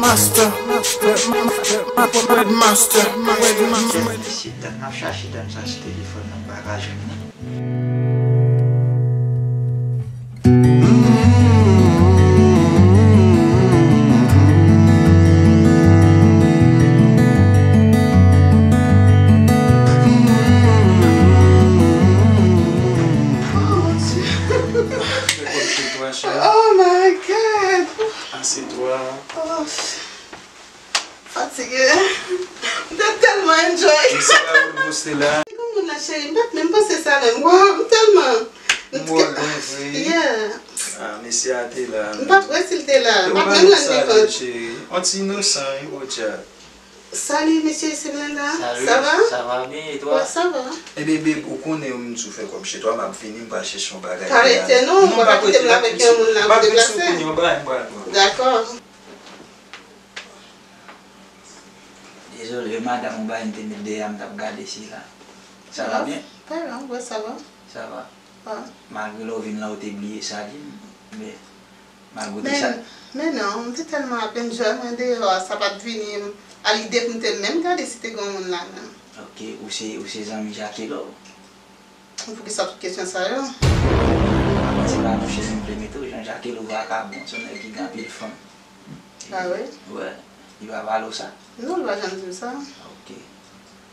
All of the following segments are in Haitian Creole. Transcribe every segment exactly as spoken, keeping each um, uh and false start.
Master, master, master, master, master. Mesye, dat n ap chache dam sa sou telefòn nan, m pa ka jwenn li. Oh mon Dieu. Oh my God. Assieds-toi. Oh. Fatige. M te tèlman enjoy. Misye la ou poste la. Kòman moun la cheri, m pa t menm panse sa menm. Waw, m tèlman. M wè gen vre. Yeah. Ah, mesye a te la. M pa t wè si l te la. M pa t menm rann li kont. Cheri. On ti inosan, wi, podyab. Salut, mesye, se Blenda. Salut, ça va? Ça va bien, et toi? Ouais, ça va. Ebyen, babe, ou konnen m di w fè kòm chez toi, m ap vini, m pral chèche yon bagay. Pa rete non, ou pa kite m la avèk yon moun la, m deplase. Dakò. Dezole, madanm ou bay m te met dèyè a, m t ap gade sila. Sa va byen? Pa grave, ouais, ça va. Sa va. Ah. Malgre lè w vin la, ou te bliye sa di m, men malgre tout sa. Men, men non, m te tèlman ap enjoy mwen deyò a, sa pa t vini a lide pou m te menm gade si te gen yon moun la menm. Ok, ou se, ou se zanmi Jakelo? Poukisa tout kesyon sa yo? Mwen se pa mouche m vle mete w, jan Jakelo vakabon, se yon nèg ki gen anpil fanm. Ah wi? Wi. Li pa pale w sa? Non, li pa janm di m sa. Ok.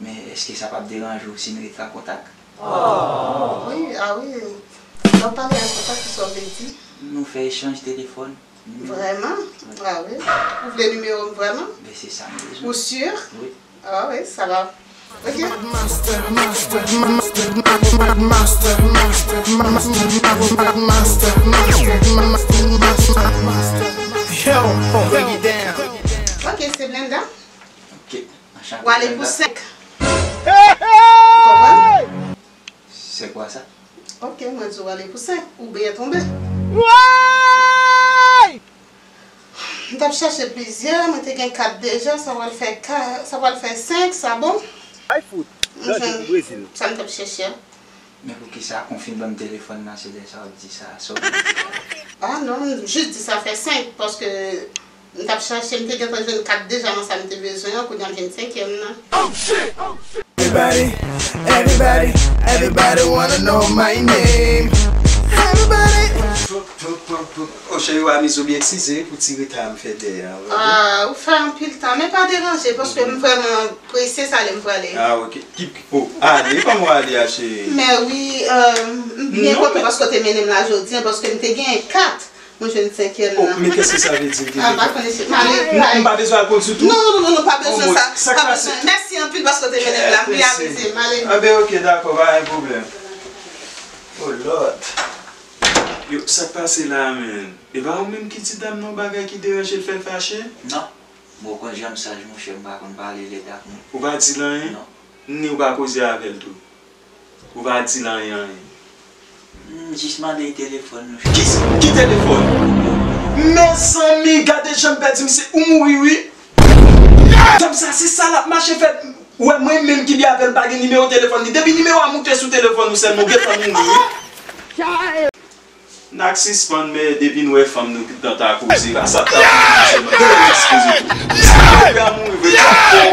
Men èske sa p ap deranje w si n rete an kontak? Wi, ah wi. Lè w pale an kontak, kisa w vle di? Nou fè echanj telefòn. Vrèman? Ah wi. Ou vle nimewo m vrèman? Ben, se sa m bezwen. Ou sûr? Wi. Ah wi, sa va. Ok. Yo, break it down. Ok, se Blenda. Ok. Ou ale pou senk. Ou konprann? Se kwa sa? Ok, mwen di w ale pou senk. Ou byen tonbe. Woy! M t ap chèche plizyè, mwen te gen kat deja, sa pral fè ka, sa pral fè senk, sa bon? Ay fout! Sa se pou Brezil. Sa m t ap chèche a. Men poukisa konfime ban m telefòn nan, se lè sa w ap di sa, sa w ap di sa? Ah non, m jis di sa fè senk, paske m t ap chache, m te gentan jwenn kat deja nan sa m te bezwen an, kounye a m jwenn senkyèm nan. Everybody, everybody, everybody wanna know my name. Everybody. Oh, cheri, w a miz ou byen, eskize pou ti reta a m fè dèyè a, wi. Ah, ou fè anpil tan, men pa deranje, paske m vrèman prese, sa lè m prale. Ah, ok. Ki, oh, ale, kòman w ale a, cheri? Men wi, euh, m byen kontan paske w te mennen m la jodi a, paske m te gen kat. Mwen jwenn senkyèm nan. Oh, mais qu'est-ce que ça veut dire? Ah, m pa konnen si m ale. M pa bezwen al konn sou tou? Non, non, non, non, pa bezwen sa. Pa bezwen. Mèsi anpil paske w te mennen m la. M byen amize m. Ale. Ah ben, ok, dakò, pa gen pwoblèm. Oh, Lord. Yo, sa k pase la, menn? E pa ou menm ki di dam nan yon bagay ki deranje l, fè l fache? Non. Mwen konn jan m saj, monchè, m pa konn pale lèd ak moun. Ou pa di l anyen? Non. Ni ou pa koze avè l tou? Ou pa di l anyen, anyen. M jis mande l telefòn nou. Ki, ki telefòn? Mezanmi, gade jan m pèdi misye. Ou mouri, wi. Dam sa, se sa l ap mache fè. Ou wè, mwen menm ki byen avè l, m pa gen nimewo telefòn li. Depi nimewo a moute sou telefòn ou sèlman, ou gentan mouri, wi. N a k sispann, men depi n wè fanm nou gentan ta koze, pa sa ta mouri sèlman. Tande, n eskize tou. Misye pa mouri vre, pa fò.